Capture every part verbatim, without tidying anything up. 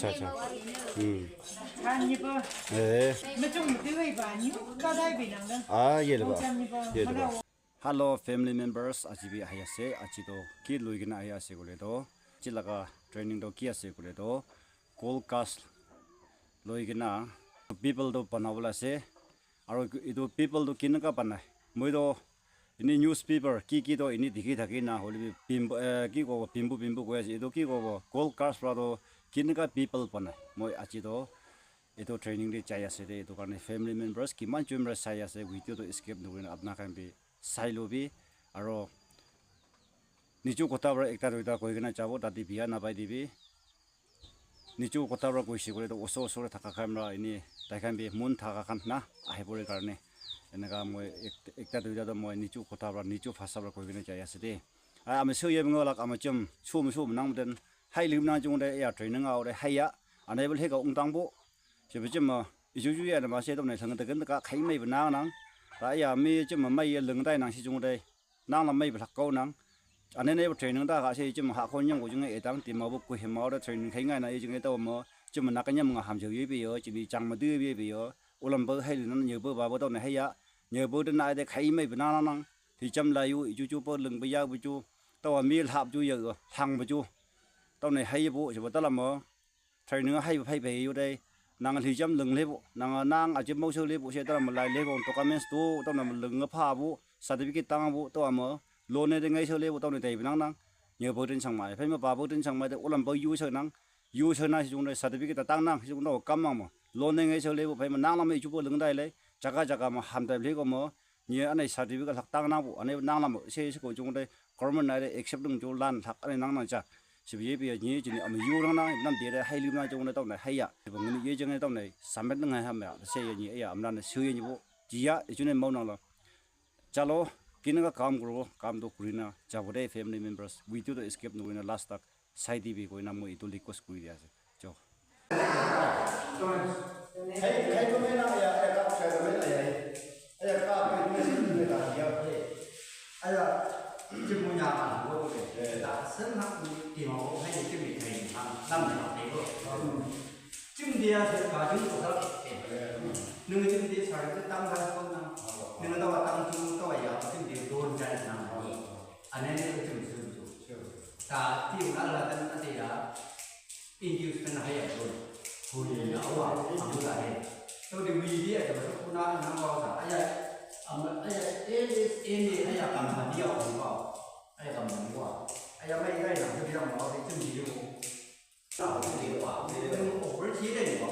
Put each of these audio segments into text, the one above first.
Acha, acha. Hmm. Eh. Ah, ye le ba. Ye le ba. Hello, family members, aji bi ahi ase, aji to ki loi kena ahi ase koile to, aji laga training to ki ase koile to, Gold Coast loi kena people to banabole ase, aro etu people to kineka banai, moi to ini newspaper ki ki to ini dikhi thaki na hoile bi bimbo, eh, ki kobo bimbo bimbo koi ase, etu ki kobo Gold Coast para to kineka people banai, moi aji to etu training te jai ase de, etu karne family members kiman jon para sai ase, video to skip nokori na apna khan bi sai lo bi, aro niju kotha para ekta duita koi kena jabo, tate biya napai dibi. Niju kotha para koise koile to osor osor te thaka khan para ini tai khan bi mon thaka khan na ahi pore karne eneka moi ek-, ekta duita to moi niju kotha para niju bhasha para koi kena jai ase de. Ai ami so ye bingo lak ama chum sum sum nang den hai lim nang chung de ya training au de hai ya ane bel he ka ung tang bo. Che bi chum ma iju ju ya na ma se to ne thang de gen ka khai mai ba nang nang. Ta ya mi chum ma mai ye lung dai nang si chung de. Nang la mai ba lak kau nang. Ane ne training ta ka se chim ha khon nyang ko jing e tang ti ma bu ku he ma da training khai ngai na e jing e to mo. Chim na ka nyam nga ham jo ye bi yo, chim chang ma du ye bi yo. Ulam ba hai li nan ye ba ba ba to ne hai ya. Ye ba de na de khai mai ba na nang. Ti cham la yu ju ju ba lung ba ya bu ju. To mi lhap ju ye hang ba ju. To ne hai bu ju ba ta la mo. Training hai phai phai yu dai. Nang hli jam lung le bu, nang nang a jim mau sou le bu, se ta ma lai le bu, documents tu, ta ma lung pha bu, certificate tang bu, ta ma lo ne de ngai sou le bu, ta ne dai nang nang. Nyo bu tin chang mai, phai ma ba bu tin chang mai de, ulam bu yu sou nang, yu sou na si jung dai certificate tang nang, si jung dai kam mang mo. Lo ne ngai sou le bu, phai ma nang lam i ju bu lung dai le, jaga jaga ma ham dai le ko mo, Nye ane certificate lak tang nang bu, ane nang lam se se ko jung de government na de accept dung ju lan lak ane nang nang cha. Sibi ye bi nye jini am yu nang nang nam de de hai lim na jung de tau na hai ya. Sibi ngini ye jung de tau na submit nang ham ya. Se ye nye ya am nan su ye nye bu. Ji ya, ju ne mau nang lo. Chalo, kina ka kam kuro, kam to kuri na, cha bu de family members, we do the escape no na last tak. Sai dibi koina moi etu request kuri dia ase. Jo. Khai, khai to mena ya, ya ka khai to mena ya. Ya ka pe ni se ni ta ya pe. Aya, ji mo ya ma lo de. Da sen na ni ti ma ko khai ti mi khai na, lam na pe ko. Jim dia se ka jing ko sa. Nung jim dia sa ta tang ba ko na. Nung ta wa tang tu ta wa ya jim dia don ja na. Ane ne jim su ju. Ta ti na la ta na te ya. Induce na hai ya ko. Ko ye ya wa, amu la he. To de wi di ya ko na na wa sa. Aya, am, aya, ele, ele, aya kam ha dia wa. Aya kam ha dia wa. Aya mai gai na dia ma wa de jim dia. Sa de wa. Over ti de wa.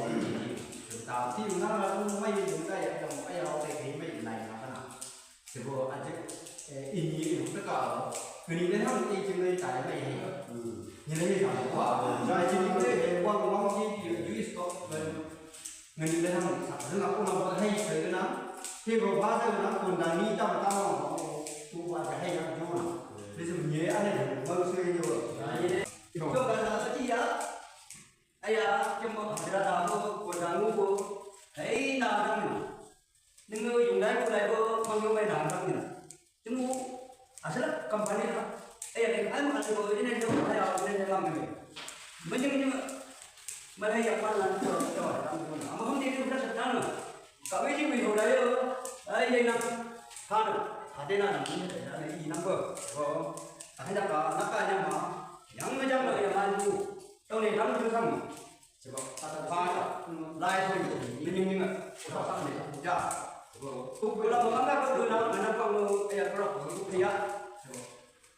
Ta ti na la tu mai de ta ya, aya wa de mai na na. Sebo aje, eh, ini ini ta ka. Ngani le ham ti jing le tai mai he. Ni le ham wa. Ja jing le he wang wang ti ju ju is ko. Ngani le ham sa na ko na ba hai sa na. Ti ro ba sa na ko na ni ta ta ma. Tu wa ja hai na ju na. Ni se ni ane ma su ni wa. Jo ka na ti ya. Aya, jemo hajira da ko, ko da ko. Hai na da ni. Nung yung dai ko lai ko, mang yung mai na da ni. Jemo, asal company na. Aya, ni ai ma ko ni ne ko aya ni ne lam ni. Menjeng ni. Mana ya pa na ko to da ko. Ama hum ni ko da ta na. Ka wi ji wi ho da yo. Ai ye na. Ka na. Ka de na na ni da ni na ko. Ko. Ka da ka na ka ya ma. Yang ma jang lo ya ma ju. Tau ni dang tu sang. Sebab kata pa lai tu ni ni ni ni. Ko ta ni ja. Ko ko la ma ka ko na na pa mo ya ko ko ya.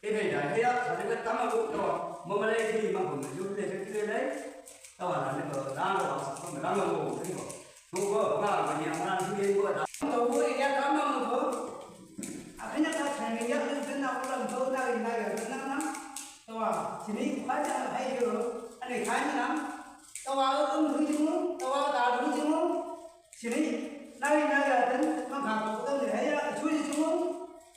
Ebe da ya, sa de ka tama ko to, mo ma le ki ma ko yo le ke le le. Ta wa na ne ko na lo, ko na lo ko ni ko. Ko ko ma ko ni ma na ni ko da. Ko ko ya tama ko. Akanya ta training ya na ko la ko na na ya na na. Ta wa, sini ko ja ai yo, ane kai na. Ta wa ko ni mo, ta wa da ni mo. Sini, nai nai ya ten, ma ka ko ko ni ya, chu chu.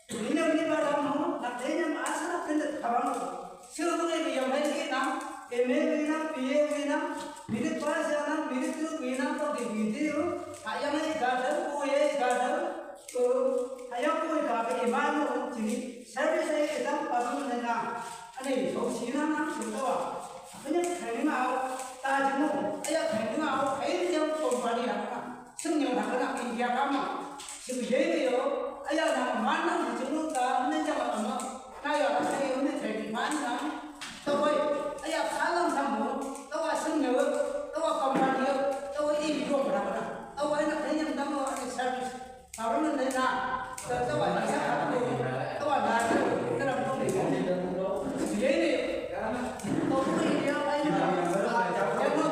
Ni ne ni ba da mo, na te ne ma sa na ten de ta ba mo. Shu ko ne ya mai ki na, M A bi na, B A bi na, minute pa sa na, minute two bi na, to de bi de yo. Ha ya ne ga da, ko ye ga da. Ko, ha ya ko ga ke ma no, sini. Service ai ta pa mo ne na. Ane, so si na na, so ta wa. Ane, training a, ta ji mo. Ching yei yo, aya na man na ni ching ta ne ja ma ma. Na ya na yo ne te ni man na. Ta wai, aya ka lang sa mo, ta wa sing yo, ta wa company yo, ta wa i yo ma na. Ta wa na ne yang ta mo ni service. Ka ro ne na. Ta ta wa ni sa ka mo, ta wa na ta, ta na mo ni. Ching yei yo. Ta ko ni ya ai na. Ya mo.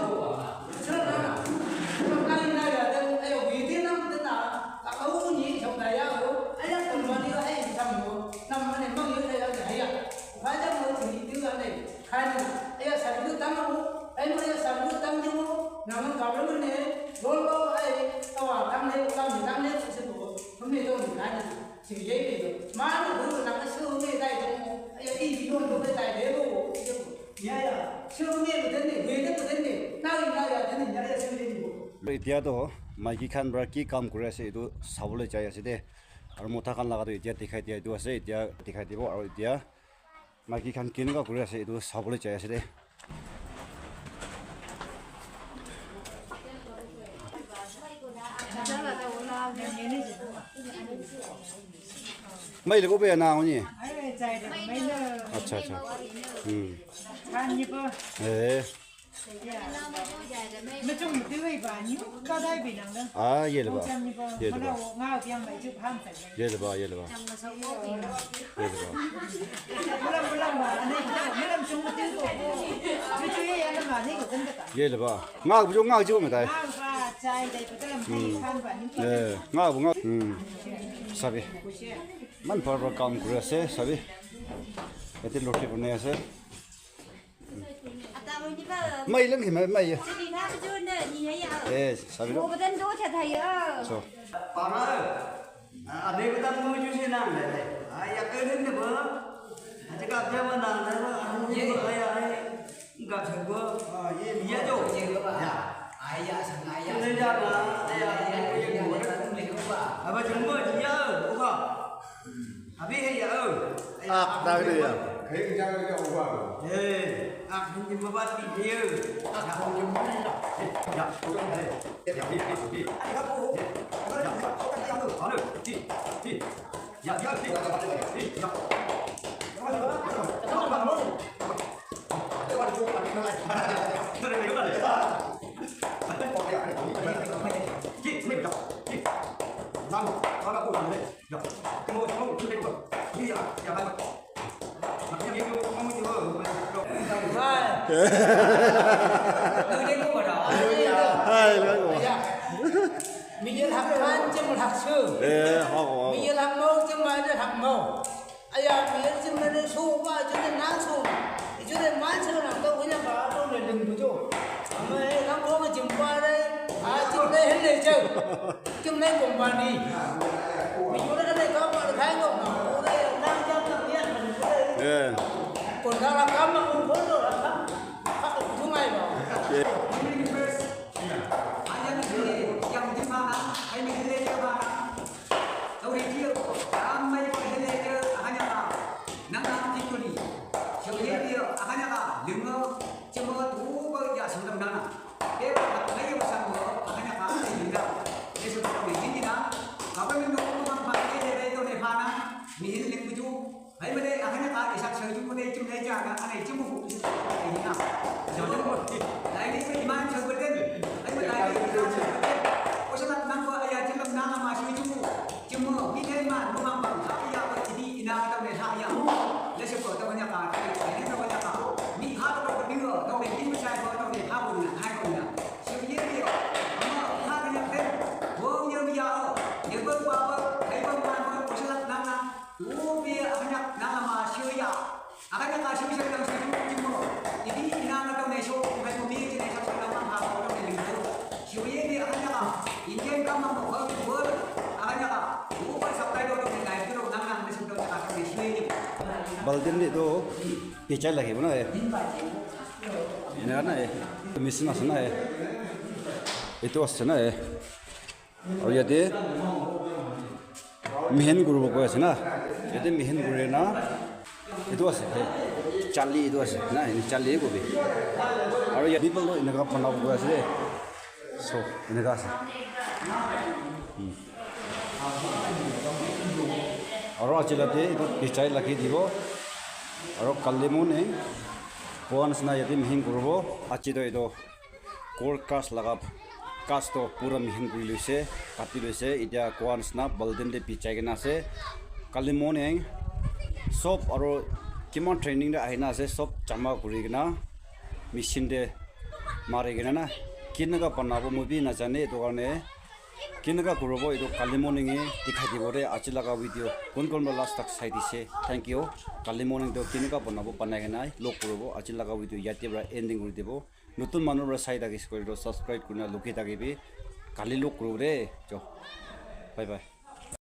Etia toh maiki khan para ki kam kuri ase etu sabole jai ase de. Aru mota khan laga toh etia dikhai dia etu ase, etia dikhai dibo aru etia maiki khan kenika kuri ase etu sabole jai ase de. Mai le ko be na oni. Acha acha. Hmm. Eh. Ah, ye le ba. Ye le ba. Ye le ba, ye le ba. Ye le ba. Ye le ba. Nga bu jo nga ji me dai. Hmm. Eh, nga bu nga. Hmm. Sabi. Man par par kam kuri ase, sabi. Ete loti banai ase. Mai lang hi mai mai. Eh, sabi lo. So. Para. Ade ko tang mo ju se nang le. Ai ya ke ne ba. Aja ka ja ma nang le ba. Anu ye ba ya ai. Ga se ba. Ye jo. Ya. Ai ya sang ai ya. Ne ja ba. Ya. Aba jumbo ya. Oka. Abi he ya o. Ak dak de ya. He ja ga ya o ba. Eh, ak hin jumbo ba ti he o. Ak hin jumbo ni la. Ya. Ya. Ya. Ya. Ya. Hai. Hai, hai. Mi yel hak kan jem hak su. Eh, hak. Mi yel hak mau jem ma hak mau. Aya, mi yel jem ma su ba jem na su. Jem ma su na to wina ba to le ding bu jo. Ama e na ko jem ba re. A jem le hen le jo. Kim nai company. Mi yura ka nai ka pa khai ngok na. Ura ya nang jam na ya. Eh. Kon da la kam ma kon kon do la kam. Ka ko tu ngai ba. Eh. Ai ya ni yang di mana? Ai ni le ya mana? Tau ri ti. Kam mai ko le ya hanya ka. Nang nang ti ko ni. Siapa dia dia hanya ka. Lengo cuma tu ba ya sendam nana. Te ba ka ngai ba sang mo, a hanya ka ai ni da. Ye su ka ni ni da. Ka ba ni no ko ma pa ke de to ne pa na. Mi hin ling bu ju. Hai ma de a hanya ka isa sa ju mo de ju ne ja na, a ne ju mo ku su ai ni na. Ja mo. Lai ni se iman sa bu den. Hai ma lai ni sa sa bu den. Ko sa na nang ko aya ju na ma su ju mo. Cuma, mi kai ma, no ma bang, ha ya ba ti di ina ta ne ha ya. Le se ko ta nya ka, ta ne ta nya ka. Mi ha ta ko ni ro, ta ne ni ma sai ko ta ne ha ko na, ha ko na. Shi ye ye. Ma ha ta nya pe. Wo ye mi ya o. Ye ba ba ba, kai ba ma ma ko sa na na. Wo bi a nya na ma shi ya. Akanya ka shi shi kan shi shi mo. Idi ina na ta ne sho ko kai mo mi ne sho sho na ma ha ko ne ni ko. Shi ye ni akanya ka. Indian ka ma mo ko ko. Akanya ka. Ko ko sa kai do ne kai do na na ne sho do ka shi ye ni. Baltin de do pichai lagi mana eh. Ina na eh. Misin ase na eh. Itu ase na eh. Aru yate mihin kuribo koi ase na, yate mihin kuri na etu ase, chali etu ase na, etu chali kobi. Aru yate people toh eneka banabo koi ase de, so eneka ase. Hmm. Aro aji late etu bichai lagi dibo. Aro kali morning koa nishina yate mihin kuribo. Aji toh etu ghor ghas laga ghas toh pura mihin kuri loise, kati loise. Etia koa nishina baltin te bichai kena ase. Kali morning sob aro kiman training te ahina ase, sob jama kuri kena machine te mari kena na kineka banabo moi bi najane. Etu karne kineka kuribo etu kali morning e dikhai dibo de. Aji laga video kun kun para last tak sai dise, thank you. Kali morning toh kineka banabo banai kena log kuribo. Aji laga video yate para ending kuri dibo. Notun manu para sai thakise koile toh subscribe kurina lukhi thakibi. Kali log kuribo de. Jo, bye bye.